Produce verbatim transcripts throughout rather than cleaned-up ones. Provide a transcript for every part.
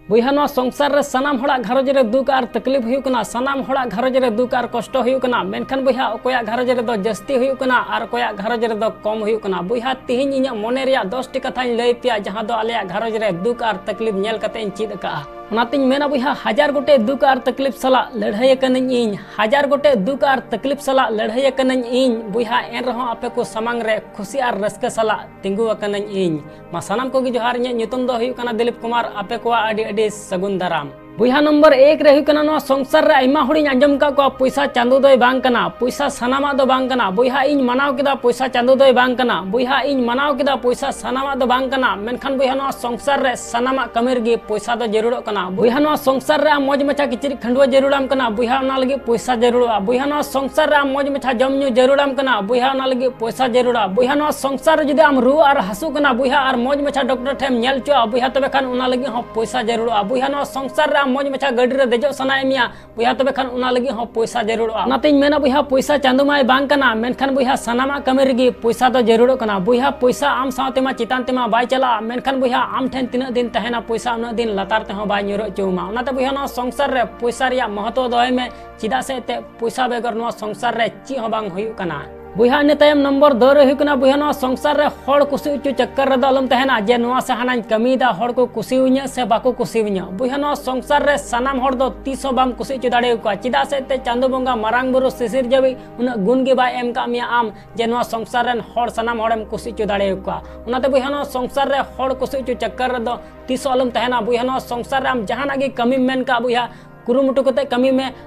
ᱵᱚᱭᱦᱟ, ᱱᱚᱣᱟ ᱥᱚᱝᱥᱟᱨ ᱨᱮ ᱥᱟᱱᱟᱢ ᱦᱚᱲᱟᱜ ᱜᱷᱟᱨᱚᱸᱡᱽ ᱨᱮ ᱫᱩᱠ ᱟᱨ ᱛᱟᱠᱞᱤᱯ ᱦᱩᱭᱩᱜ ᱠᱟᱱᱟ, ᱥᱟᱱᱟᱢ ᱦᱚᱲᱟᱜ ᱜᱷᱟᱨᱚᱸᱡᱽ ᱨᱮ ᱫᱩᱠ ᱟᱨ ᱠᱚᱥᱴᱚ ᱦᱩᱭᱩᱜ ᱠᱟᱱᱟ, ᱢᱮᱱᱠᱷᱟᱱ ᱵᱚᱭᱦᱟ, ᱚᱠᱚᱭᱟᱜ ᱜᱷᱟᱨᱚᱸᱡᱽ ᱨᱮᱫᱚ ᱡᱟᱹᱥᱛᱤ ᱦᱩᱭᱩᱜ ᱠᱟᱱᱟ ᱟᱨ ᱚᱠᱚᱭᱟᱜ ᱜᱷᱟᱨᱚᱸᱡᱽ ᱨᱮᱫᱚ ᱠᱚᱢ ᱦᱩᱭᱩᱜ ᱠᱟᱱᱟ᱾ ᱵᱚᱭᱦᱟ, ᱛᱤᱦᱤᱧ ᱤᱧᱟᱹᱜ ᱢᱚᱱᱮ ᱨᱮᱭᱟᱜ ᱫᱚᱥ ᱴᱤ ᱠᱟᱛᱷᱟᱧ ᱞᱟᱹᱭ ᱯᱮᱭᱟ, ᱡᱟᱦᱟᱸ ᱫᱚ ᱟᱞᱮᱭᱟᱜ ᱜᱷᱟᱨᱚᱸᱡᱽ ᱨᱮ ᱫᱩᱠ ᱟᱨ ᱛᱟᱠᱞᱤᱯ ᱧᱮᱞ ᱠᱟᱛᱮ ᱤᱧ ᱪᱮᱫ ᱟᱠᱟᱫᱼᱟ᱾ ᱚᱱᱟᱛᱤᱧ ᱢᱮᱱᱟ ᱵᱚᱭᱦᱟ, ᱦᱟᱡᱟᱨ ᱜᱚᱴᱮᱡ ᱫᱩᱠ ᱟᱨ ᱛᱟᱠᱞᱤᱯ ᱥᱟᱞᱟᱜ ᱞᱟᱹᱲᱦᱟᱹᱭ ᱟᱠᱟᱱᱟᱹᱧ ᱤᱧ, ᱦᱟᱡᱟᱨ ᱜᱚᱴᱮᱡ ᱫᱩᱠ ᱟᱨ ᱛᱟᱠᱞᱤᱯ ᱥᱟᱞᱟᱜ ᱞᱟᱹᱲᱦᱟᱹᱭ ᱟᱠᱟᱱᱟᱹᱧ ᱤᱧ, ᱵᱚᱭᱦᱟ, ᱮᱱ ᱨᱮᱦᱚᱸ ᱟᱯᱮ ᱠᱚ ᱥᱟᱢᱟᱝ ᱨᱮ ᱠᱷᱩᱥᱤ ᱟᱨ ᱨᱟᱹᱥᱠᱟᱹ ᱥᱟᱞᱟᱜ ᱛᱤᱸᱜᱩ ᱟᱠᱟᱱᱟᱹᱧ ᱤᱧ᱾ ᱢᱟ ᱥᱟᱱᱟᱢ ᱠᱚᱜᱮ ᱡᱚᱦᱟᱨ, ᱤᱧᱟᱹᱜ ᱧᱩᱛᱩᱢ ᱫᱚ ᱦᱩᱭᱩᱜ ᱠᱟᱱᱟ ᱫᱤᱞᱤᱯ ᱠᱩᱢᱟᱨ᱾ ᱟᱯᱮ ᱠᱚᱣᱟᱜ ᱟᱹᱰᱤ ᱟᱹᱰᱤ ᱥᱟᱹᱜᱩᱱ ᱫᱟᱨᱟᱢ᱾ ᱵᱚᱭᱦᱟ, ᱱᱚᱢᱵᱚᱨ ᱮᱠ ᱨᱮ ᱦᱩᱭᱩᱜ ᱠᱟᱱᱟ, ᱱᱚᱣᱟ ᱥᱚᱝᱥᱟᱨ ᱨᱮ ᱟᱭᱢᱟ ᱦᱚᱲᱤᱧ ᱟᱸᱡᱚᱢ ᱟᱠᱟᱫ ᱠᱚᱣᱟ, ᱯᱚᱭᱥᱟ ᱪᱟᱸᱫᱚ ᱫᱚᱭ ᱵᱟᱝ ᱠᱟᱱᱟ, ᱯᱚᱭᱥᱟ ᱥᱟᱱᱟᱢᱟᱜ ᱫᱚ ᱵᱟᱝ ᱠᱟᱱᱟ᱾ ᱵᱚᱭᱦᱟ, ᱤᱧ ᱢᱟᱱᱟᱣ ᱠᱮᱫᱟ, ᱯᱚᱭᱥᱟ ᱪᱟᱸᱫᱚ ᱫᱚᱭ ᱵᱟᱝ ᱠᱟᱱᱟ᱾ ᱵᱚᱭᱦᱟ, ᱤᱧ ᱢᱟᱱᱟᱣ ᱠᱮᱫᱟ, ᱯᱚᱭᱥᱟ ᱥᱟᱱᱟᱢᱟᱜ ᱫᱚ ᱵᱟᱝ ᱠᱟᱱᱟ, ᱢᱮᱱᱠᱷᱟᱱ ᱵᱚᱭᱦᱟ, ᱱᱚᱣᱟ ᱥᱚᱝᱥᱟᱨ ᱨᱮ ᱥᱟᱱᱟᱢᱟᱜ ᱠᱟᱹᱢᱤ ᱨᱮᱜᱮ ᱯᱚᱭᱥᱟ ᱫᱚ ᱡᱟᱹᱨᱩᱲᱚᱜ ᱠᱟᱱᱟ᱾ ᱵᱚᱭᱦᱟ, ᱱᱚᱣᱟ ᱥᱚᱝᱥᱟᱨ ᱨᱮ ᱟᱢ ᱢᱚᱡᱽ ᱢᱟᱪᱷᱟ ᱠᱤᱪᱨᱤᱡ ᱠᱷᱟᱹᱰᱩᱣᱟᱹ ᱡᱟᱹᱨᱩᱲᱟᱢ ᱠᱟᱱᱟ, ᱵᱚᱭᱦᱟ, ᱚᱱᱟ ᱞᱟᱹᱜᱤᱫ ᱯᱚᱭᱥᱟ ᱡᱟᱹᱨᱩᱲᱚᱜᱼᱟ᱾ ᱵᱚᱭᱦᱟ, ᱱᱚᱣᱟ ᱥᱚᱝᱥᱟᱨ ᱨᱮ ᱟᱢ ᱢᱚᱡᱽ ᱢᱟᱪᱷᱟ ᱡᱚᱢ ᱧᱩ ᱡᱟᱹᱨᱩᱲᱟᱢ ᱠᱟᱱᱟ, ᱵᱚᱭᱦᱟ, ᱚᱱᱟ ᱞᱟᱹᱜᱤᱫ ᱯᱚᱭᱥᱟ ᱡᱟᱹᱨᱩᱲᱟ᱾ ᱵᱚᱭᱦᱟ, ᱱᱚᱣᱟ ᱥᱚᱝᱥᱟᱨ ᱨᱮ ᱡᱩᱫᱤ ᱟᱢ ᱨᱩᱣᱟᱹ ᱟᱨ ᱦᱟᱹᱥᱩ ᱠᱟᱱᱟ, ᱵᱚᱭᱦᱟ, ᱟᱨ ᱢᱚᱡᱽ ᱢᱟᱪᱷᱟ ᱰᱚᱠᱴᱚᱨ ᱴᱷᱮᱱ ᱧᱮᱞ ᱦᱚᱪᱚᱜᱼᱟ, ᱵᱚᱭᱦᱟ, ᱛᱚᱵᱮ ᱠᱷᱟᱱ ᱚᱱᱟ ᱞᱟᱹᱜᱤᱫ ᱦᱚᱸ ᱯᱚᱭᱥᱟ ᱡᱟᱹᱨᱩᱲᱚᱜᱼᱟ᱾ ᱵᱚᱭᱦᱟ, ᱱᱚᱣᱟ ᱥᱚᱝᱥᱟᱨ ᱨᱮ ᱟᱢ ᱢᱚᱡᱽ ᱢᱟᱪᱷᱟ ᱜᱟᱹᱰᱤ ᱨᱮ ᱫᱮᱡᱚᱜ ᱥᱟᱱᱟᱭᱮᱫ ᱢᱮᱭᱟ, ᱵᱚᱭᱦᱟ, ᱛᱚᱵᱮ ᱠᱷᱟᱱ ᱚᱱᱟ ᱞᱟᱹᱜᱤᱫ ᱦᱚᱸ ᱯᱚᱭᱥᱟ ᱡᱟᱹᱨᱩᱲᱚᱜᱼᱟ᱾ ᱚᱱᱟᱛᱤᱧ ᱢᱮᱱᱟ ᱵᱚᱭᱦᱟ, ᱯᱚᱭᱥᱟ ᱪᱟᱸᱫᱚ ᱢᱟᱭ ᱵᱟᱝ ᱠᱟᱱᱟ, ᱢᱮᱱᱠᱷᱟᱱ ᱵᱚᱭᱦᱟ, ᱥᱟᱱᱟᱢᱟᱜ ᱠᱟᱹᱢᱤ ᱨᱮᱜᱮ ᱯᱚᱭᱥᱟ ᱫᱚ ᱡᱟᱹᱨᱩᱲᱚᱜ ᱠᱟᱱᱟ᱾ ᱵᱚᱭᱦᱟ, ᱯᱚᱭᱥᱟ ᱟᱢ ᱥᱟᱶᱛᱮ ᱢᱟ ᱪᱮᱛᱟᱱ ᱛᱮᱢᱟ ᱵᱟᱭ ᱪᱟᱞᱟᱜᱼᱟ, ᱢᱮᱱᱠᱷᱟᱱ ᱵᱚᱭᱦᱟ, ᱟᱢ ᱴᱷᱮᱱ ᱛᱤᱱᱟᱹᱜ ᱫᱤᱱ ᱛᱟᱦᱮᱱᱟ ᱯᱚᱭᱥᱟ, ᱩᱱᱟᱹᱜ ᱫᱤᱱ ᱞᱟᱛᱟᱨ ᱛᱮᱦᱚᱸ ᱵᱟᱭ ᱧᱩᱨ ᱦᱚᱪᱚ ᱟᱢᱟ᱾ ᱚᱱᱟᱛᱮ ᱵᱚᱭᱦᱟ, ᱱᱚᱣᱟ ᱥᱚᱝᱥᱟᱨ ᱨᱮ ᱯᱚᱭᱥᱟ ᱨᱮᱭᱟᱜ ᱢᱚᱦᱚᱛᱚ ᱫᱚᱦᱚᱭ ᱢᱮ, ᱪᱮᱫᱟᱜ ᱥᱮ ᱮᱱᱛᱮᱫ ᱯᱚᱭᱥᱟ ᱵᱮᱜᱚᱨ ᱱᱚᱣᱟ ᱥᱚᱝᱥᱟᱨ ᱨᱮ ᱪᱮᱫ ᱦᱚᱸ ᱵᱟᱝ ᱦᱩᱭᱩᱜ ᱠᱟᱱᱟ᱾ ᱵᱚᱭᱦᱟ, ᱤᱱᱟᱹ ᱛᱟᱭᱚᱢ ᱱᱚᱢᱵᱚᱨ ᱫᱩ ᱨᱮ ᱦᱩᱭᱩᱜ ᱠᱟᱱᱟ, ᱵᱚᱭᱦᱟ, ᱱᱚᱣᱟ ᱥᱚᱝᱥᱟᱨ ᱨᱮ ᱦᱚᱲ ᱠᱩᱥᱤ ᱦᱚᱪᱚ ᱪᱚᱠᱠᱚᱨ ᱨᱮᱫᱚ ᱟᱞᱚᱢ ᱛᱟᱦᱮᱱᱟ, ᱡᱮ ᱱᱚᱣᱟ ᱥᱮ ᱦᱟᱱᱟᱧ ᱠᱟᱹᱢᱤᱭᱮᱫᱟ, ᱦᱚᱲ ᱠᱚ ᱠᱩᱥᱤᱭᱟᱹᱧᱟᱹ ᱥᱮ ᱵᱟᱠᱚ ᱠᱩᱥᱤᱭᱟᱹᱧᱟᱹ᱾ ᱵᱚᱭᱦᱟ, ᱱᱚᱣᱟ ᱥᱚᱝᱥᱟᱨ ᱨᱮ ᱥᱟᱱᱟᱢ ᱦᱚᱲ ᱫᱚ ᱛᱤᱥ ᱦᱚᱸ ᱵᱟᱢ ᱠᱩᱥᱤ ᱦᱚᱪᱚ ᱫᱟᱲᱮᱭᱟᱠᱚᱣᱟ, ᱪᱮᱫᱟᱜ ᱥᱮ ᱮᱱᱛᱮᱫ ᱪᱟᱸᱫᱚ ᱵᱚᱸᱜᱟ ᱢᱟᱨᱟᱝ ᱵᱩᱨᱩ ᱥᱤᱥᱤᱨ ᱡᱟᱹᱣᱤᱡ ᱩᱱᱟᱹᱜ ᱜᱩᱱ ᱜᱮ ᱵᱟᱭ ᱮᱢ ᱠᱟᱜ ᱢᱮᱭᱟ ᱟᱢ, ᱡᱮ ᱱᱚᱣᱟ ᱥᱚᱝᱥᱟᱨ ᱨᱮᱱ ᱦᱚᱲ ᱥᱟᱱᱟᱢ ᱦᱚᱲᱮᱢ ᱠᱩᱥᱤ ᱦᱚᱪᱚ ᱫᱟᱲᱮᱭᱟᱠᱚᱣᱟ᱾ ᱚᱱᱟᱛᱮ ᱵᱚᱭᱦᱟ, ᱱᱚᱣᱟ ᱥᱚᱝᱥᱟᱨ ᱨᱮ ᱦᱚᱲ ᱠᱩᱥᱤ ᱦᱚᱪᱚ ᱪᱚᱠᱠᱚᱨ ᱨᱮᱫᱚ ᱛᱤᱥ ᱦᱚᱸ ᱟᱞᱚᱢ ᱛᱟᱦᱮᱱᱟ᱾ ᱵᱚᱭᱦᱟ, ᱱᱚᱣᱟ ᱥᱚᱝᱥᱟᱨ ᱨᱮ ᱟᱢ ᱡᱟᱦᱟᱱᱟᱜ ᱜᱮ ᱠᱟᱹᱢᱤᱢ ᱢᱮᱱ ᱠᱟᱜ, ᱵᱚᱭᱦᱟ, ᱠᱩᱨᱩᱢᱩᱴᱩ ᱠᱟᱛᱮ ᱠᱟᱹᱢᱤ ᱢᱮ,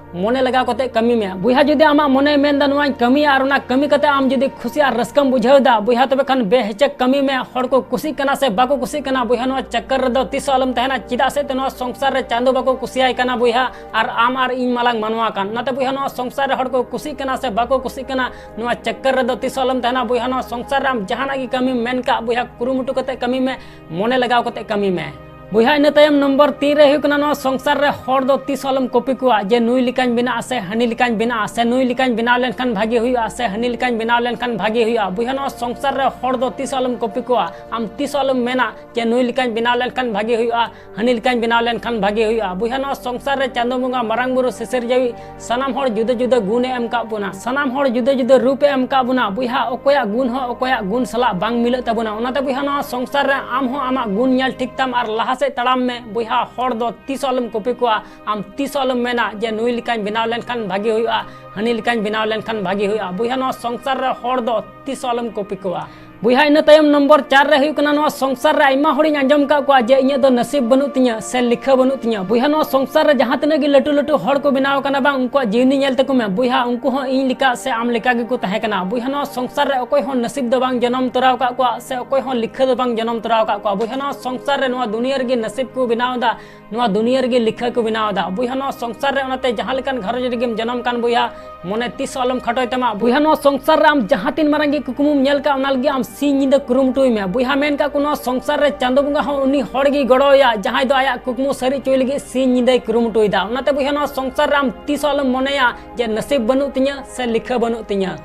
ᱢᱚᱱᱮ ᱞᱟᱜᱟᱣ ᱠᱟᱛᱮ ᱠᱟᱹᱢᱤ ᱢᱮ᱾ ᱵᱚᱭᱦᱟ, ᱡᱩᱫᱤ ᱟᱢᱟᱜ ᱢᱚᱱᱮᱭ ᱢᱮᱱᱫᱟ ᱱᱚᱣᱟᱧ ᱠᱟᱹᱢᱤᱭᱟ ᱟᱨ ᱚᱱᱟ ᱠᱟᱹᱢᱤ ᱠᱟᱛᱮ ᱟᱢ ᱡᱩᱫᱤ ᱠᱷᱩᱥᱤ ᱟᱨ ᱨᱟᱹᱥᱠᱟᱹᱢ ᱵᱩᱡᱷᱟᱹᱣ ᱮᱫᱟ, ᱵᱚᱭᱦᱟ, ᱛᱚᱵᱮ ᱠᱷᱟᱱ ᱵᱮᱦᱤᱪᱟᱹᱠ ᱠᱟᱹᱢᱤ ᱢᱮ᱾ ᱦᱚᱲ ᱠᱚ ᱠᱩᱥᱤᱜ ᱠᱟᱱᱟ ᱥᱮ ᱵᱟᱠᱚ ᱠᱩᱥᱤᱜ ᱠᱟᱱᱟ, ᱵᱚᱭᱦᱟ, ᱱᱚᱣᱟ ᱪᱚᱠᱠᱚᱨ ᱨᱮᱫᱚ ᱛᱤᱥ ᱦᱚᱸ ᱟᱞᱚᱢ ᱛᱟᱦᱮᱱᱟ, ᱪᱮᱫᱟᱜ ᱥᱮ ᱮᱱᱛᱮ ᱱᱚᱣᱟ ᱥᱚᱝᱥᱟᱨ ᱨᱮ ᱪᱟᱸᱫᱚ ᱵᱟᱠᱚ ᱠᱩᱥᱤᱭᱟᱭ ᱠᱟᱱᱟ, ᱵᱚᱭᱦᱟ, ᱟᱨ ᱟᱢ ᱟᱨ ᱤᱧ ᱢᱟᱞᱟᱝ ᱢᱟᱱᱣᱟ ᱠᱟᱱ᱾ ᱚᱱᱟᱛᱮ ᱵᱚᱭᱦᱟ, ᱱᱚᱣᱟ ᱥᱚᱝᱥᱟᱨ ᱨᱮ ᱦᱚᱲ ᱠᱚ ᱠᱩᱥᱤᱜ ᱠᱟᱱᱟ ᱥᱮ ᱵᱟᱠᱚ ᱠᱩᱥᱤᱜ ᱠᱟᱱᱟ, ᱱᱚᱣᱟ ᱪᱚᱠᱠᱚᱨ ᱨᱮᱫᱚ ᱛᱤᱥ ᱦᱚᱸ ᱟᱞᱚᱢ ᱛᱟᱦᱮᱱᱟ᱾ ᱵᱚᱭᱦᱟ, ᱱᱚᱣᱟ ᱥᱚᱝᱥᱟᱨ ᱨᱮ ᱟᱢ ᱡᱟᱦᱟᱱᱟᱜ ᱜᱮ ᱠᱟᱹᱢᱤᱢ ᱢᱮᱱ ᱠᱟᱜ, ᱵᱚᱭᱦᱟ, ᱠᱩᱨᱩᱢᱩᱴᱩ ᱠᱟᱛᱮ ᱠᱟᱹᱢᱤ ᱢᱮ, ᱢᱚᱱᱮ ᱞᱟᱜᱟᱣ ᱠᱟᱛᱮ ᱠᱟᱹᱢᱤ ᱢᱮ᱾ ᱵᱚᱭᱦᱟ, ᱤᱱᱟᱹ ᱛᱟᱭᱚᱢ ᱱᱚᱢᱵᱚᱨ ᱛᱤᱱ ᱨᱮ ᱦᱩᱭᱩᱜ ᱠᱟᱱᱟ, ᱱᱚᱣᱟ ᱥᱚᱝᱥᱟᱨ ᱨᱮ ᱦᱚᱲ ᱫᱚ ᱛᱤᱥ ᱦᱚᱸ ᱟᱞᱚᱢ ᱠᱚᱯᱤ ᱠᱚᱣᱟ ᱡᱮ ᱱᱩᱭ ᱞᱮᱠᱟᱧ ᱵᱮᱱᱟᱜᱼᱟ ᱥᱮ ᱦᱟᱹᱱᱤ ᱞᱮᱠᱟᱧ ᱵᱮᱱᱟᱜᱼᱟ ᱥᱮ ᱱᱩᱭ ᱞᱮᱠᱟᱧ ᱵᱮᱱᱟᱣ ᱞᱮᱱᱠᱷᱟᱱ ᱵᱷᱟᱜᱮ ᱦᱩᱭᱩᱜᱼᱟ ᱥᱮ ᱦᱟᱹᱱᱤ ᱞᱮᱠᱟᱧ ᱵᱮᱱᱟᱣ ᱞᱮᱱᱠᱷᱟᱱ ᱵᱷᱟᱜᱮ ᱦᱩᱭᱩᱜᱼᱟ᱾ ᱵᱚᱭᱦᱟ, ᱱᱚᱣᱟ ᱥᱚᱝᱥᱟᱨ ᱨᱮ ᱦᱚᱲ ᱫᱚ ᱛᱤᱥ ᱦᱚᱸ ᱟᱞᱚᱢ ᱠᱚᱯᱤ ᱠᱚᱣᱟ᱾ ᱟᱢ ᱛᱤᱥ ᱦᱚᱸ ᱟᱞᱚᱢ ᱢᱮᱱᱟ ᱡᱮ ᱱᱩᱭ ᱞᱮᱠᱟᱧ ᱵᱮᱱᱟᱣ ᱞᱮᱱᱠᱷᱟᱱ ᱵᱷᱟᱜᱮ ᱦᱩᱭᱩᱜᱼᱟ, ᱦᱟᱹᱱᱤ ᱞᱮᱠᱟᱧ ᱵᱮᱱᱟᱣ ᱞᱮᱱᱠᱷᱟᱱ ᱵᱷᱟᱜᱮ ᱦᱩᱭᱩᱜᱼᱟ᱾ ᱵᱚᱭᱦᱟ, ᱱᱚᱣᱟ ᱥᱚᱝᱥᱟᱨ ᱨᱮ ᱪᱟᱸᱫᱳ ᱵᱚᱸᱜᱟ, ᱢᱟᱨᱟᱝ ᱵᱩᱨᱩ, ᱥᱤᱥᱤᱨ ᱡᱟᱹᱣᱤᱡ ᱥᱟᱱᱟᱢ ᱦᱚᱲ ᱡᱩᱫᱟᱹ ᱡᱩᱫᱟᱹ ᱜᱩᱱ ᱮ ᱮᱢ ᱠᱟᱜ ᱵᱚᱱᱟ, ᱥᱟᱱᱟᱢ ᱦᱚᱲ ᱡᱩᱫᱟᱹ ᱡᱩᱫᱟᱹ ᱨᱩᱯ ᱮ ᱮᱢ ᱠᱟᱜ ᱵᱚᱱᱟ᱾ ᱵᱚᱭᱦᱟ, ᱚᱠᱚᱭᱟᱜ ᱜᱩᱱ ᱦᱚᱸ ᱚᱠᱚᱭᱟᱜ ᱜᱩᱱ ᱥᱟᱞᱟᱜ ᱵᱟᱝ ᱢᱤᱞᱟᱹᱜ ᱛᱟᱵᱚᱱᱟ᱾ ᱚᱱᱟᱛᱮ ᱵᱚᱭᱦᱟ, ᱱᱚᱣᱟ ᱥᱚᱝᱥᱟᱨ ᱨᱮ ᱟᱢ ᱦᱚᱸ ᱟᱢᱟᱜ ᱜᱩᱱ ᱧᱮᱞ ᱴᱷᱤᱠ ᱛᱟᱢ ᱟᱨ ᱞᱟᱦᱟ ᱥᱮᱫ ᱛᱟᱲᱟᱢ ᱢᱮ᱾ ᱵᱚᱭᱦᱟ, ᱦᱚᱲ ᱫᱚ ᱛᱤᱥ ᱦᱚᱸ ᱟᱞᱚᱢ ᱠᱚᱯᱤ ᱠᱚᱣᱟ᱾ ᱟᱢ ᱛᱤᱥ ᱦᱚᱸ ᱟᱞᱚᱢ ᱢᱮᱱᱟ ᱡᱮ ᱱᱩᱭ ᱞᱮᱠᱟᱧ ᱵᱮᱱᱟᱣ ᱞᱮᱱᱠᱷᱟᱱ ᱵᱷᱟᱜᱮ ᱦᱩᱭᱩᱜᱼᱟ, ᱦᱟᱹᱱᱤ ᱞᱮᱠᱟᱧ ᱵᱮᱱᱟᱣ ᱞᱮᱱᱠᱷᱟᱱ ᱵᱷᱟᱜᱮ ᱦᱩᱭᱩᱜᱼᱟ᱾ ᱵᱚᱭᱦᱟ, ᱱᱚᱣᱟ ᱥᱚᱝᱥᱟᱨ ᱨᱮ ᱦᱚᱲ ᱫᱚ ᱛᱤᱥ ᱦᱚᱸ ᱟᱞᱚᱢ ᱠᱚᱯᱤ ᱠᱚᱣᱟ᱾ ᱵᱚᱭᱦᱟ, ᱤᱱᱟᱹ ᱛᱟᱭᱚᱢ ᱱᱚᱢᱵᱚᱨ ᱪᱟᱨ ᱨᱮ ᱦᱩᱭᱩᱜ ᱠᱟᱱᱟ, ᱱᱚᱣᱟ ᱥᱚᱝᱥᱟᱨ ᱨᱮ ᱟᱭᱢᱟ ᱦᱚᱲᱤᱧ ᱟᱸᱡᱚᱢ ᱠᱟᱜ ᱠᱚᱣᱟ ᱡᱮ ᱤᱧᱟᱹᱜ ᱫᱚ ᱱᱟᱥᱤᱵ ᱵᱟᱹᱱᱩᱜ ᱛᱤᱧᱟᱹ ᱥᱮ ᱞᱤᱠᱷᱟᱹ ᱵᱟᱹᱱᱩᱜ ᱛᱤᱧᱟᱹ᱾ ᱵᱚᱭᱦᱟ, ᱱᱚᱣᱟ ᱥᱚᱝᱥᱟᱨ ᱨᱮ ᱡᱟᱦᱟᱸ ᱛᱤᱱᱟᱹᱜ ᱜᱮ ᱞᱟᱹᱴᱩ ᱞᱟᱹᱴᱩ ᱦᱚᱲ ᱠᱚ ᱵᱮᱱᱟᱣ ᱠᱟᱱᱟ ᱵᱟᱝ, ᱩᱱᱠᱩᱣᱟᱜ ᱡᱤᱭᱚᱱᱤ ᱧᱮᱞ ᱛᱟᱠᱚ ᱢᱮ᱾ ᱵᱚᱭᱦᱟ, ᱩᱱᱠᱩ ᱦᱚᱸ ᱤᱧ ᱞᱮᱠᱟ ᱥᱮ ᱟᱢ ᱞᱮᱠᱟ ᱜᱮᱠᱚ ᱛᱟᱦᱮᱸ ᱠᱟᱱᱟ᱾ ᱵᱚᱭᱦᱟ, ᱱᱚᱣᱟ ᱥᱚᱝᱥᱟᱨ ᱨᱮ ᱚᱠᱚᱭ ᱦᱚᱸ ᱱᱟᱥᱤᱵ ᱫᱚ ᱵᱟᱝ ᱡᱚᱱᱚᱢ ᱛᱚᱨᱟᱣ ᱠᱟᱜ ᱠᱚᱣᱟ ᱥᱮ ᱚᱠᱚᱭ ᱦᱚᱸ ᱞᱤᱠᱷᱟᱹ ᱫᱚ ᱵᱟᱝ ᱡᱚᱱᱚᱢ ᱛᱚᱨᱟᱣ ᱠᱟᱜ ᱠᱚᱣᱟ᱾ ᱵᱚᱭᱦᱟ, ᱱᱚᱣᱟ ᱥᱚᱝᱥᱟᱨ ᱨᱮ, ᱱᱚᱣᱟ ᱫᱩᱱᱤᱭᱟᱹ ᱨᱮᱜᱮ ᱱᱟᱥᱤᱵ ᱠᱚ ᱵᱮᱱᱟᱣ ᱮᱫᱟ, ᱱᱚᱣᱟ ᱫᱩᱱᱤᱭᱟᱹ ᱨᱮᱜᱮ ᱞᱤᱠᱷᱟᱹ ᱠᱚ ᱵᱮᱱᱟᱣ ᱮᱫᱟ᱾ ᱵᱚᱭᱦᱟ, ᱱᱚᱣᱟ ᱥᱚᱝᱥᱟᱨ ᱨᱮ ᱚᱱᱟᱛᱮ ᱡᱟᱦᱟᱸ ᱞᱮᱠᱟᱱ ᱜᱷᱟᱨᱚᱸᱡᱽ ᱨᱮᱜᱮᱢ ᱡᱟᱱᱟᱢ ᱠᱟᱱ ᱵᱚᱭᱦᱟ, ᱢᱚᱱᱮ ᱛᱤᱥ ᱦᱚᱸ ᱟᱞᱚᱢ ᱠᱷᱟᱴᱚᱭ ᱛᱟᱢᱟ᱾ ᱵᱚᱭᱦᱟ, ᱱᱚᱣᱟ ᱥᱚᱝᱥᱟᱨ ᱨᱮ ᱟᱢ ᱡᱟᱦᱟᱸ ᱛᱤᱱ ᱢᱟᱨᱟᱝ ᱜᱮ ᱠᱩᱠᱢᱩᱢ ᱧᱮᱞ ᱠᱟᱜ, ᱚᱱᱟ ᱞᱟᱹᱜᱤᱫ ᱟᱢ ᱥᱤᱧ ᱧᱤᱫᱟᱹ ᱠᱩᱨᱩᱢᱩᱴᱩᱭ ᱢᱮ᱾ ᱵᱚᱭᱦᱟ, ᱢᱮᱱ ᱠᱟᱜ ᱠᱚ, ᱱᱚᱣᱟ ᱥᱚᱝᱥᱟᱨ ᱨᱮ ᱪᱟᱸᱫᱳ ᱵᱚᱸᱜᱟ ᱦᱚᱸ ᱩᱱᱤ ᱦᱚᱲ ᱜᱮᱭ ᱜᱚᱲᱚᱣᱟᱭᱟ ᱡᱟᱦᱟᱸᱭ ᱫᱚ ᱟᱭᱟᱜ ᱠᱩᱠᱢᱩ ᱥᱟᱹᱨᱤ ᱦᱚᱪᱚᱭ ᱞᱟᱹᱜᱤᱫ ᱥᱤᱧ ᱧᱤᱫᱟᱹᱭ ᱠᱩᱨᱩᱢᱩᱴᱩᱭᱮᱫᱟ᱾ ᱚᱱᱟᱛᱮ ᱵᱚᱭᱦᱟ, ᱱᱚᱣᱟ ᱥᱚᱝᱥᱟᱨ ᱨᱮ ᱟᱢ ᱛᱤᱥ ᱦᱚᱸ ᱟᱞᱚᱢ ᱢᱚᱱᱮᱭᱟ ᱡᱮ ᱱᱟᱥᱤᱵ ᱵᱟᱹᱱᱩᱜ ᱛᱤᱧᱟᱹ ᱥᱮ ᱞᱤᱠᱷᱟᱹ ᱵᱟᱹᱱᱩᱜ ᱛᱤᱧᱟᱹ᱾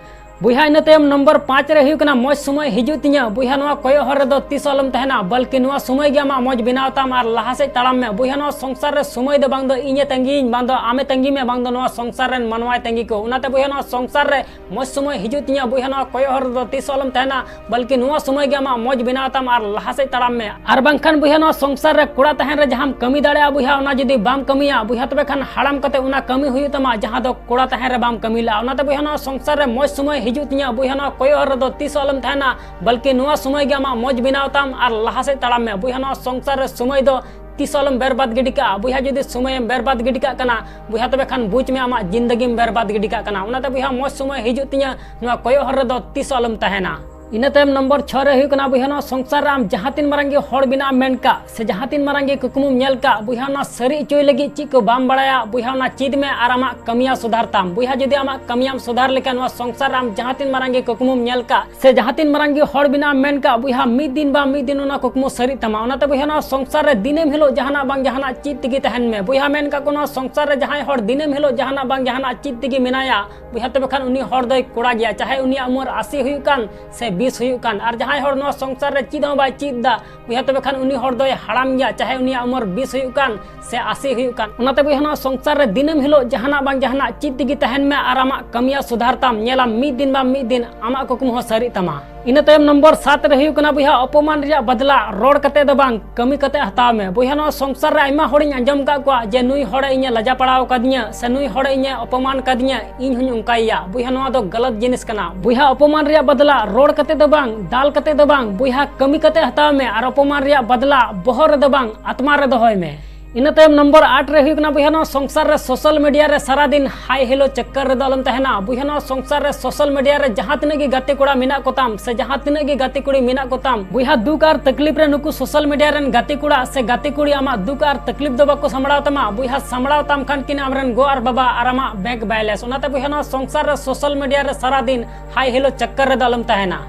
ᱵᱚᱭᱦᱟ, ᱤᱱᱟᱹ ᱛᱟᱭᱚᱢ ᱱᱚᱢᱵᱚᱨ ᱯᱟᱸᱪ ᱨᱮ ᱦᱩᱭᱩᱜ ᱠᱟᱱᱟ, ᱢᱚᱡᱽ ᱥᱚᱢᱚᱭ ᱦᱤᱡᱩᱜ ᱛᱤᱧᱟᱹ᱾ ᱵᱚᱭᱦᱟ, ᱱᱚᱣᱟ ᱠᱚᱭᱚᱜ ᱦᱚᱨ ᱨᱮᱫᱚ ᱛᱤᱥ ᱦᱚᱸ ᱟᱞᱚᱢ ᱛᱟᱦᱮᱱᱟ, ᱵᱚᱞᱠᱤ ᱱᱚᱣᱟ ᱥᱚᱢᱚᱭ ᱜᱮ ᱟᱢᱟᱜ ᱢᱚᱡᱽ ᱵᱮᱱᱟᱣ ᱛᱟᱢ ᱟᱨ ᱞᱟᱦᱟ ᱥᱮᱫ ᱛᱟᱲᱟᱢ ᱢᱮ᱾ ᱵᱚᱭᱦᱟ, ᱱᱚᱣᱟ ᱥᱚᱝᱥᱟᱨ ᱨᱮ ᱥᱚᱢᱚᱭ ᱫᱚ ᱵᱟᱝ ᱫᱚ ᱤᱧᱮ ᱛᱟᱺᱜᱤᱭᱤᱧ, ᱵᱟᱝ ᱫᱚ ᱟᱢᱮ ᱛᱟᱺᱜᱤ ᱢᱮ, ᱵᱟᱝ ᱫᱚ ᱱᱚᱣᱟ ᱥᱚᱝᱥᱟᱨ ᱨᱮᱱ ᱢᱟᱱᱣᱟᱭ ᱛᱟᱺᱜᱤ ᱠᱚ᱾ ᱚᱱᱟᱛᱮ ᱵᱚᱭᱦᱟ, ᱱᱚᱣᱟ ᱥᱚᱝᱥᱟᱨ ᱨᱮ ᱢᱚᱡᱽ ᱥᱚᱢᱚᱭ ᱦᱤᱡᱩᱜ ᱛᱤᱧᱟᱹ᱾ ᱵᱚᱭᱦᱟ, ᱱᱚᱣᱟ ᱠᱚᱭᱚᱜ ᱦᱚᱨ ᱨᱮᱫᱚ ᱛᱤᱥ ᱦᱚᱸ ᱟᱞᱚᱢ ᱛᱟᱦᱮᱱᱟ, ᱵᱚᱞᱠᱤ ᱱᱚᱣᱟ ᱥᱚᱢᱚᱭ ᱜᱮ ᱟᱢᱟᱜ ᱢᱚᱡᱽ ᱵᱮᱱᱟᱣ ᱛᱟᱢ ᱟᱨ ᱞᱟᱦᱟ ᱥᱮᱫ ᱛᱟᱲᱟᱢ ᱢᱮ᱾ ᱟᱨ ᱵᱟᱝᱠᱷᱟᱱ ᱵᱚᱭᱦᱟ, ᱱᱚᱣᱟ ᱥᱚᱝᱥᱟᱨ ᱨᱮ ᱠᱚᱲᱟ ᱛᱟᱦᱮᱱ ᱨᱮ ᱡᱟᱦᱟᱸᱢ ᱠᱟᱹᱢᱤ ᱫᱟᱲᱮᱭᱟᱜᱼᱟ ᱵᱚᱭᱦᱟ, ᱚᱱᱟ ᱡᱩᱫᱤ ᱵᱟᱢ ᱠᱟᱹᱢᱤᱭᱟ ᱵᱚᱭᱦᱟ, ᱛᱚᱵᱮ ᱠᱷᱟᱱ ᱦᱟᱲᱟᱢ ᱠᱟᱛᱮ ᱚᱱᱟ ᱠᱟᱹᱢᱤ ᱦᱩᱭᱩᱜ ᱛᱟᱢᱟ ᱡᱟᱦᱟᱸ ᱫᱚ ᱠᱚᱲᱟ ᱛᱟᱦᱮᱱ ᱨᱮ ᱵᱟᱢ ᱠᱟᱹᱢᱤ ᱞᱮᱜᱼᱟ᱾ ᱚᱱᱟᱛᱮ ᱵᱚᱭᱦᱟ, ᱱᱚᱣᱟ ᱥᱚᱝᱥᱟᱨ ᱨᱮ ᱢᱚᱡᱽ ᱥᱚᱢᱚᱭ ᱦᱤᱡᱩᱜ ᱛᱤᱧᱟᱹ᱾ ᱵᱚᱭᱦᱟ, ᱱᱚᱣᱟ ᱠᱚᱭᱚᱜ ᱦᱚᱨ ᱨᱮᱫᱚ ᱛᱤᱥ ᱦᱚᱸ ᱟᱞᱚᱢ ᱛᱟᱦᱮᱱᱟ, ᱵᱚᱞᱠᱤ ᱱᱚᱣᱟ ᱥᱚᱢᱚᱭ ᱜᱮ ᱟᱢᱟᱜ ᱢᱚᱡᱽ ᱵᱮᱱᱟᱣ ᱛᱟᱢ ᱟᱨ ᱞᱟᱦᱟ ᱥᱮᱫ ᱛᱟᱲᱟᱢ ᱢᱮ᱾ ᱵᱚᱭᱦᱟ, ᱱᱚᱣᱟ ᱥᱚᱝᱥᱟᱨ ᱨᱮ ᱥᱚᱢᱚᱭ ᱫᱚ ᱛᱤᱥ ᱦᱚᱸ ᱟᱞᱚᱢ ᱵᱮᱨᱵᱟᱫ ᱜᱤᱰᱤ ᱠᱟᱜᱼᱟ᱾ ᱵᱚᱭᱦᱟ, ᱡᱩᱫᱤ ᱥᱚᱢᱚᱭᱮᱢ ᱵᱮᱨᱵᱟᱫ ᱜᱤᱰᱤ ᱠᱟᱜ ᱠᱟᱱᱟ ᱵᱚᱭᱦᱟ, ᱛᱚᱵᱮ ᱠᱷᱟᱱ ᱵᱩᱡᱽ ᱢᱮ ᱟᱢᱟᱜ ᱡᱤᱱᱫᱟᱹᱜᱤᱢ ᱵᱮᱨᱵᱟᱫ ᱜᱤᱰᱤ ᱠᱟᱜ ᱠᱟᱱᱟ᱾ ᱚᱱᱟᱛᱮ ᱵᱚᱭᱦᱟ, ᱢᱚᱡᱽ ᱥᱚᱢᱚᱭ ᱦᱤᱡᱩᱜ ᱛᱤᱧᱟᱹ, ᱱᱚᱣᱟ ᱠᱚᱭᱚᱜ ᱦᱚᱨ ᱨᱮᱫᱚ ᱛᱤᱥ ᱦᱚᱸ ᱟᱞᱚᱢ ᱛᱟᱦᱮᱱᱟ᱾ ᱤᱱᱟᱹ ᱛᱟᱭᱚᱢ ᱱᱚᱢᱵᱚᱨ ᱪᱷᱚ ᱨᱮ ᱦᱩᱭᱩᱜ ᱠᱟᱱᱟ, ᱵᱚᱭᱦᱟ, ᱱᱚᱣᱟ ᱥᱚᱝᱥᱟᱨ ᱨᱮ ᱟᱢ ᱡᱟᱦᱟᱸ ᱛᱤᱱ ᱢᱟᱨᱟᱝ ᱜᱮ ᱦᱚᱲ ᱵᱮᱱᱟᱜ ᱮᱢ ᱢᱮᱱ ᱠᱟᱜ, ᱥᱮ ᱡᱟᱦᱟᱸ ᱛᱤᱱ ᱢᱟᱨᱟᱝ ᱜᱮ ᱠᱩᱠᱢᱩᱢ ᱧᱮᱞ ᱠᱟᱜ, ᱵᱚᱭᱦᱟ, ᱚᱱᱟ ᱥᱟᱹᱨᱤ ᱦᱚᱪᱚᱭ ᱞᱟᱹᱜᱤᱫ ᱪᱮᱫ ᱠᱚ ᱵᱟᱢ ᱵᱟᱲᱟᱭᱟ, ᱵᱚᱭᱦᱟ, ᱚᱱᱟ ᱪᱮᱫ ᱢᱮ ᱟᱨ ᱟᱢᱟᱜ ᱠᱟᱹᱢᱤᱭᱟ ᱥᱩᱫᱷᱟᱨ ᱛᱟᱢ᱾ ᱵᱚᱭᱦᱟ, ᱡᱩᱫᱤ ᱟᱢᱟᱜ ᱠᱟᱹᱢᱤᱭᱟᱢ ᱥᱩᱫᱷᱟᱨ ᱞᱮᱠᱷᱟᱱ, ᱱᱚᱣᱟ ᱥᱚᱝᱥᱟᱨ ᱨᱮ ᱟᱢ ᱡᱟᱦᱟᱸ ᱛᱤᱱ ᱢᱟᱨᱟᱝ ᱜᱮ ᱠᱩᱠᱢᱩᱢ ᱧᱮᱞ ᱠᱟᱜ, ᱥᱮ ᱡᱟᱦᱟᱸ ᱛᱤᱱ ᱢᱟᱨᱟᱝ ᱜᱮ ᱦᱚᱲ ᱵᱮᱱᱟᱜ ᱮᱢ ᱢᱮᱱ ᱠᱟᱜ, ᱵᱚᱭᱦᱟ, ᱢᱤᱫ ᱫᱤᱱ ᱵᱟ ᱢᱤᱫ ᱫᱤᱱ ᱚᱱᱟ ᱠᱩᱠᱢᱩ ᱥᱟᱹᱨᱤᱜ ᱛᱟᱢᱟ᱾ ᱚᱱᱟᱛᱮ, ᱵᱚᱭᱦᱟ, ᱱᱚᱣᱟ ᱥᱚᱝᱥᱟᱨ ᱨᱮ ᱫᱤᱱᱟᱹᱢ ᱦᱤᱞᱳᱜ ᱡᱟᱦᱟᱱᱟᱜ ᱵᱟᱝ ᱡᱟᱦᱟᱱᱟᱜ ᱪᱮᱫ ᱛᱮᱜᱮ ᱛᱟᱦᱮᱱ ᱢᱮ᱾ ᱵᱚᱭᱦᱟ, ᱢᱮᱱ ᱠᱟᱜ ᱠᱚ, ᱱᱚᱣᱟ ᱥᱚᱝᱥᱟᱨ ᱨᱮ ᱡᱟᱦᱟᱸᱭ ᱦᱚᱲ ᱫᱤᱱᱟᱹᱢ ᱦᱤᱞᱳᱜ ᱡᱟᱦᱟᱱᱟᱜ ᱵᱟᱝ ᱡᱟᱦᱟᱱᱟᱜ ᱪᱮᱫ ᱛᱮᱜᱮ ᱢᱮᱱᱟᱭᱟ, ᱵᱚᱭᱦᱟ, ᱛᱚᱵᱮ ᱠᱷᱟᱱ ᱩᱱᱤ ᱦᱚᱲ ᱫᱚᱭ ᱠᱚᱲᱟ ᱜᱮᱭᱟ, ᱪᱟᱦᱮ ᱩᱱᱤᱭᱟᱜ ᱩᱢᱮᱨ ᱟᱥᱤ ᱦᱩᱭᱩᱜ ᱠᱟᱱ ᱥᱮ ᱵᱤᱥ ᱦᱩᱭᱩᱜ ᱠᱟᱱ᱾ ᱟᱨ ᱡᱟᱦᱟᱸᱭ ᱦᱚᱲ ᱱᱚᱣᱟ ᱥᱚᱝᱥᱟᱨ ᱨᱮ ᱪᱮᱫ ᱦᱚᱸ ᱵᱟᱭ ᱪᱮᱫ ᱫᱟ, ᱵᱚᱭᱦᱟ, ᱛᱚᱵᱮ ᱠᱷᱟᱱ ᱩᱱᱤ ᱦᱚᱲ ᱫᱚᱭ ᱦᱟᱲᱟᱢ ᱜᱮᱭᱟ, ᱪᱟᱦᱮ ᱩᱱᱤᱭᱟᱜ ᱩᱢᱮᱨ ᱵᱤᱥ ᱦᱩᱭᱩᱜ ᱠᱟᱱ ᱥᱮ ᱟᱥᱤ ᱦᱩᱭᱩᱜ ᱠᱟᱱ᱾ ᱚᱱᱟᱛᱮ, ᱵᱚᱭᱦᱟ, ᱱᱚᱣᱟ ᱥᱚᱝᱥᱟᱨ ᱨᱮ ᱫᱤᱱᱟᱹᱢ ᱦᱤᱞᱳᱜ ᱡᱟᱦᱟᱱᱟᱜ ᱵᱟᱝ ᱡᱟᱦᱟᱱᱟᱜ ᱪᱮᱫ ᱛᱮᱜᱮ ᱛᱟᱦᱮᱱ ᱢᱮ ᱟᱨ ᱟᱢᱟᱜ ᱠᱟᱹᱢᱤᱭᱟ ᱥᱩᱫᱷᱟᱨ ᱛᱟᱢ᱾ ᱧᱮᱞᱟᱢ, ᱢᱤᱫ ᱫᱤᱱ ᱵᱟᱝ ᱢᱤᱫ ᱫᱤᱱ ᱟᱢᱟᱜ ᱠᱩᱠᱢᱩ ᱦᱚᱸ ᱥᱟᱹᱨᱤᱜ ᱛᱟᱢᱟ᱾ ᱤᱱᱟᱹ ᱛᱟᱭᱚᱢ ᱱᱚᱢᱵᱚᱨ ᱥᱟᱛ ᱨᱮ ᱦᱩᱭᱩᱜ ᱠᱟᱱᱟ, ᱵᱚᱭᱦᱟ, ᱚᱯᱚᱢᱟᱱ ᱨᱮᱭᱟᱜ ᱵᱟᱫᱞᱟ ᱨᱚᱲ ᱠᱟᱛᱮ ᱫᱚ ᱵᱟᱝ, ᱠᱟᱹᱢᱤ ᱠᱟᱛᱮ ᱦᱟᱛᱟᱣ ᱢᱮ᱾ ᱵᱚᱭᱦᱟ, ᱱᱚᱣᱟ ᱥᱚᱝᱥᱟᱨ ᱨᱮ ᱟᱭᱢᱟ ᱦᱚᱲᱤᱧ ᱟᱸᱡᱚᱢ ᱠᱟᱜ ᱠᱚᱣᱟ ᱡᱮ ᱱᱩᱭ ᱦᱚᱲᱮ ᱤᱧᱮ ᱞᱟᱡᱟ ᱯᱟᱲᱟᱣ ᱠᱟᱫᱤᱧᱟ ᱥᱮ ᱱᱩᱭ ᱦᱚᱲᱮ ᱤᱧᱮ ᱚᱯᱚᱢᱟᱱ ᱠᱟᱫᱤᱧᱟ, ᱤᱧ ᱦᱚᱧ ᱚᱱᱠᱟᱭᱮᱭᱟ᱾ ᱵᱚᱭᱦᱟ, ᱱᱚᱣᱟ ᱫᱚ ᱜᱟᱞᱟᱛ ᱡᱤᱱᱤᱥ ᱠᱟᱱᱟ᱾ ᱵᱚᱭᱦᱟ, ᱚᱯᱚᱢᱟᱱ ᱨᱮᱭᱟᱜ ᱵᱟᱫᱞᱟ ᱨᱚᱲ ᱠᱟᱛᱮ ᱫᱚ ᱵᱟᱝ, ᱫᱟᱞ ᱠᱟᱛᱮ ᱫᱚ ᱵᱟᱝ, ᱵᱚᱭᱦᱟ, ᱠᱟᱹᱢᱤ ᱠᱟᱛᱮ ᱦᱟᱛᱟᱣ ᱢᱮ᱾ ᱟᱨ ᱚᱯᱚᱢᱟᱱ ᱨᱮᱭᱟᱜ ᱵᱟᱫᱞᱟ ᱵᱚᱦᱚᱜ ᱨᱮᱫᱚ ᱵᱟᱝ, ᱟᱛᱢᱟ ᱨᱮ ᱫᱚᱦᱚᱭ ᱢᱮ᱾ ᱤᱱᱟᱹ ᱛᱟᱭᱚᱢ ᱱᱚᱢᱵᱚᱨ ᱟᱴ ᱨᱮ ᱦᱩᱭᱩᱜ ᱠᱟᱱᱟ, ᱵᱚᱭᱦᱟ, ᱱᱚᱣᱟ ᱥᱚᱝᱥᱟᱨ ᱨᱮ ᱥᱳᱥᱟᱞ ᱢᱤᱰᱤᱭᱟ ᱨᱮ ᱥᱟᱨᱟ ᱫᱤᱱ ᱦᱟᱭ ᱦᱮᱞᱳ ᱪᱟᱠᱠᱟᱨ ᱨᱮᱫᱚ ᱟᱞᱚᱢ ᱛᱟᱦᱮᱱᱟ᱾ ᱵᱚᱭᱦᱟ, ᱱᱚᱣᱟ ᱥᱚᱝᱥᱟᱨ ᱨᱮ ᱥᱳᱥᱟᱞ ᱢᱤᱰᱤᱭᱟ ᱨᱮ ᱡᱟᱦᱟᱸ ᱛᱤᱱᱟᱹᱜ ᱜᱮ ᱜᱟᱛᱮ ᱠᱚᱲᱟ ᱢᱮᱱᱟᱜ ᱠᱚᱛᱟᱢ ᱥᱮ ᱡᱟᱦᱟᱸ ᱛᱤᱱᱟᱹᱜ ᱜᱮ ᱜᱟᱛᱮ ᱠᱩᱲᱤ ᱢᱮᱱᱟᱜ ᱠᱚᱛᱟᱢ, ᱵᱚᱭᱦᱟ, ᱫᱩᱠ ᱟᱨ ᱛᱟᱠᱞᱤᱯ ᱨᱮ ᱱᱩᱠᱩ ᱥᱳᱥᱟᱞ ᱢᱤᱰᱤᱭᱟ ᱨᱮᱱ ᱜᱟᱛᱮ ᱠᱚᱲᱟ ᱥᱮ ᱜᱟᱛᱮ ᱠᱩᱲᱤ ᱟᱢᱟᱜ ᱫᱩᱠ ᱟᱨ ᱛᱟᱠᱞᱤᱯ ᱫᱚ ᱵᱟᱠᱚ ᱥᱟᱢᱵᱲᱟᱣ ᱛᱟᱢᱟ᱾ ᱵᱚᱭᱦᱟ, ᱥᱟᱢᱵᱲᱟᱣ ᱛᱟᱢ ᱠᱷᱟᱱ ᱠᱤᱱ ᱟᱢᱨᱮᱱ ᱜᱚ ᱟᱨ ᱵᱟᱵᱟ ᱟᱨ ᱟᱢᱟᱜ ᱵᱮᱝᱠ ᱵᱮᱞᱮᱱᱥ᱾ ᱚᱱᱟᱛᱮ, ᱵᱚᱭᱦᱟ, ᱱᱚᱣᱟ ᱥᱚᱝᱥᱟᱨ ᱨᱮ ᱥᱳᱥᱟᱞ ᱢᱤᱰᱤᱭᱟ ᱨᱮ ᱥᱟᱨᱟ ᱫᱤᱱ ᱦᱟᱭ ᱦᱮᱞᱳ ᱪᱟᱠᱠᱟᱨ ᱨᱮᱫᱚ ᱟᱞᱚᱢ ᱛᱟᱦᱮᱱᱟ᱾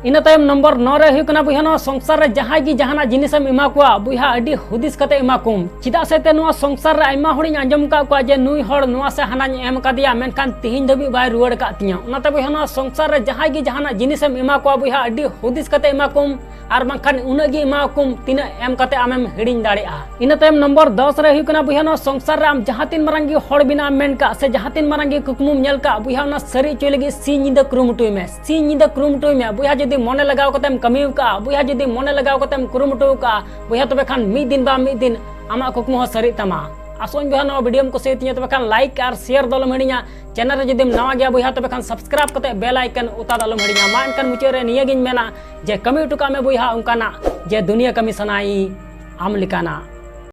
ᱤᱱᱟᱹ ᱛᱟᱭᱚᱢ ᱱᱚᱢᱵᱚᱨ ᱱᱚ ᱨᱮ ᱦᱩᱭᱩᱜ ᱠᱟᱱᱟ, ᱵᱚᱭᱦᱟ, ᱱᱚᱣᱟ ᱥᱚᱝᱥᱟᱨ ᱨᱮ ᱡᱟᱦᱟᱸᱭ ᱜᱮ ᱡᱟᱦᱟᱱᱟᱜ ᱡᱤᱱᱤᱥ ᱮᱢ ᱮᱢᱟ ᱠᱚᱣᱟ, ᱵᱚᱭᱦᱟ, ᱟᱹᱰᱤ ᱦᱩᱫᱤᱥ ᱠᱟᱛᱮ ᱮᱢᱟ ᱠᱚᱢ᱾ ᱪᱮᱫᱟᱜ ᱥᱮ ᱛᱮ ᱱᱚᱣᱟ ᱥᱚᱝᱥᱟᱨ ᱨᱮ ᱟᱭᱢᱟ ᱦᱚᱲᱤᱧ ᱟᱸᱡᱚᱢ ᱟᱠᱟᱫ ᱠᱚᱣᱟ ᱡᱮ ᱱᱩᱭ ᱦᱚᱲ ᱱᱚᱣᱟ ᱥᱮ ᱦᱟᱱᱟᱧ ᱮᱢ ᱠᱟᱫᱮᱭᱟ, ᱢᱮᱱᱠᱷᱟᱱ ᱛᱤᱦᱤᱧ ᱫᱷᱟᱹᱵᱤᱡ ᱵᱟᱭ ᱨᱩᱣᱟᱹᱲ ᱟᱠᱟᱫ ᱛᱤᱧᱟᱹ᱾ ᱚᱱᱟᱛᱮ, ᱵᱚᱭᱦᱟ, ᱱᱚᱣᱟ ᱥᱚᱝᱥᱟᱨ ᱨᱮ ᱡᱟᱦᱟᱸᱭ ᱜᱮ ᱡᱟᱦᱟᱱᱟᱜ ᱡᱤᱱᱤᱥ ᱮᱢ ᱮᱢᱟ ᱠᱚᱣᱟ, ᱵᱚᱭᱦᱟ, ᱟᱹᱰᱤ ᱦᱩᱫᱤᱥ ᱠᱟᱛᱮ ᱮᱢᱟ ᱠᱚᱢ, ᱟᱨ ᱵᱟᱝᱠᱷᱟᱱ ᱩᱱᱟᱹᱜ ᱜᱮ ᱮᱢᱟ ᱠᱚᱢ ᱛᱤᱱᱟᱹᱜ ᱮᱢ ᱠᱟᱛᱮ ᱟᱢᱮᱢ ᱦᱤᱲᱤᱧ ᱫᱟᱲᱮᱭᱟᱜᱼᱟ᱾ ᱤᱱᱟᱹ ᱛᱟᱭᱚᱢ ᱱᱚᱢᱵᱚᱨ ᱫᱚᱥ ᱨᱮ ᱦᱩᱭᱩᱜ ᱠᱟᱱᱟ, ᱵᱚᱭᱦᱟ, ᱱᱚᱣᱟ ᱥᱚᱝᱥᱟᱨ ᱨᱮ ᱟᱢ ᱡᱟᱦᱟᱸ ᱛᱤᱱ ᱢᱟᱨᱟᱝ ᱜᱮ ᱦᱚᱲ ᱵᱮᱱᱟᱜ ᱮᱢ ᱢᱮᱱ ᱠᱟᱜ ᱥᱮ ᱡᱟᱦᱟᱸ ᱛᱤᱱ ᱢᱟᱨᱟᱝ ᱜᱮ ᱠᱩᱠᱢᱩᱢ ᱧᱮᱞ ᱠᱟᱜ, ᱵᱚᱭᱦᱟ, ᱚᱱᱟ ᱥᱟᱹᱨᱤ ᱦᱚᱪᱚᱭ ᱞᱟᱹᱜᱤᱫ ᱥᱤᱧ ᱧᱤᱫᱟᱹ ᱠᱩᱨᱩᱢᱩᱴᱩᱭ ᱢᱮ᱾ ᱥᱤᱧ ᱧᱤᱫᱟᱹ ᱠᱩᱨᱩᱢᱩᱴᱩᱭ ᱢᱮ᱾ ᱵᱚᱭᱦᱟ, ᱡᱩᱫᱤ ᱢᱚᱱᱮ ᱞᱟᱜᱟᱣ ᱠᱟᱛᱮᱢ ᱠᱟᱹᱢᱤ ᱠᱟᱜᱼᱟ, ᱵᱚᱭᱦᱟ, ᱡᱩᱫᱤ ᱢᱚᱱᱮ ᱞᱟᱜᱟᱣ ᱠᱟᱛᱮᱢ ᱠᱩᱨᱩᱢᱩᱴᱩ ᱠᱟᱜᱼᱟ, ᱵᱚᱭᱦᱟ, ᱛᱚᱵᱮ ᱠᱷᱟᱱ ᱢᱤᱫ ᱫᱤᱱ ᱵᱟ ᱢᱤᱫ ᱫᱤᱱ ᱟᱢᱟᱜ ᱠᱩᱠᱢᱩ ᱦᱚᱸ ᱥᱟᱹᱨᱤᱜ ᱛᱟᱢᱟ᱾ ᱟᱥᱚᱜ ᱟᱹᱧ, ᱵᱚᱭᱦᱟ, ᱱᱚᱣᱟ ᱵᱷᱤᱰᱤᱭᱳᱢ ᱠᱩᱥᱤᱭᱟᱛᱤᱧᱟ, ᱛᱚᱵᱮ ᱠᱷᱟᱱ ᱞᱟᱭᱤᱠ ᱟᱨ ᱥᱮᱭᱟᱨ ᱫᱚ ᱟᱞᱚᱢ ᱦᱤᱲᱤᱧᱟ᱾ ᱪᱮᱱᱮᱞ ᱨᱮ ᱡᱩᱫᱤᱢ ᱱᱟᱣᱟ ᱜᱮᱭᱟ, ᱵᱚᱭᱦᱟ, ᱛᱚᱵᱮ ᱠᱷᱟᱱ ᱥᱟᱵᱥᱠᱨᱟᱭᱤᱵ ᱠᱟᱛᱮ ᱵᱮᱞ ᱟᱭᱠᱚᱱ ᱚᱛᱟ ᱫᱚ ᱟᱞᱚᱢ ᱦᱤᱲᱤᱧᱟ᱾ ᱢᱟ ᱮᱱᱠᱷᱟᱱ ᱢᱩᱪᱟᱹᱫ ᱨᱮ ᱱᱤᱭᱟᱹ ᱜᱤᱧ ᱢᱮᱱᱟ ᱡᱮ ᱠᱟᱹᱢᱤ ᱦᱚᱴᱚ ᱠᱟᱜ ᱢᱮ, ᱵᱚᱭᱦᱟ, ᱚᱱᱠᱟᱱᱟᱜ ᱡᱮ ᱫᱩᱱᱤᱭᱟᱹ ᱠᱟᱹᱢᱤ ᱥᱟᱱᱟᱭᱤ ᱟᱢ ᱞᱮᱠᱟᱱᱟᱜ᱾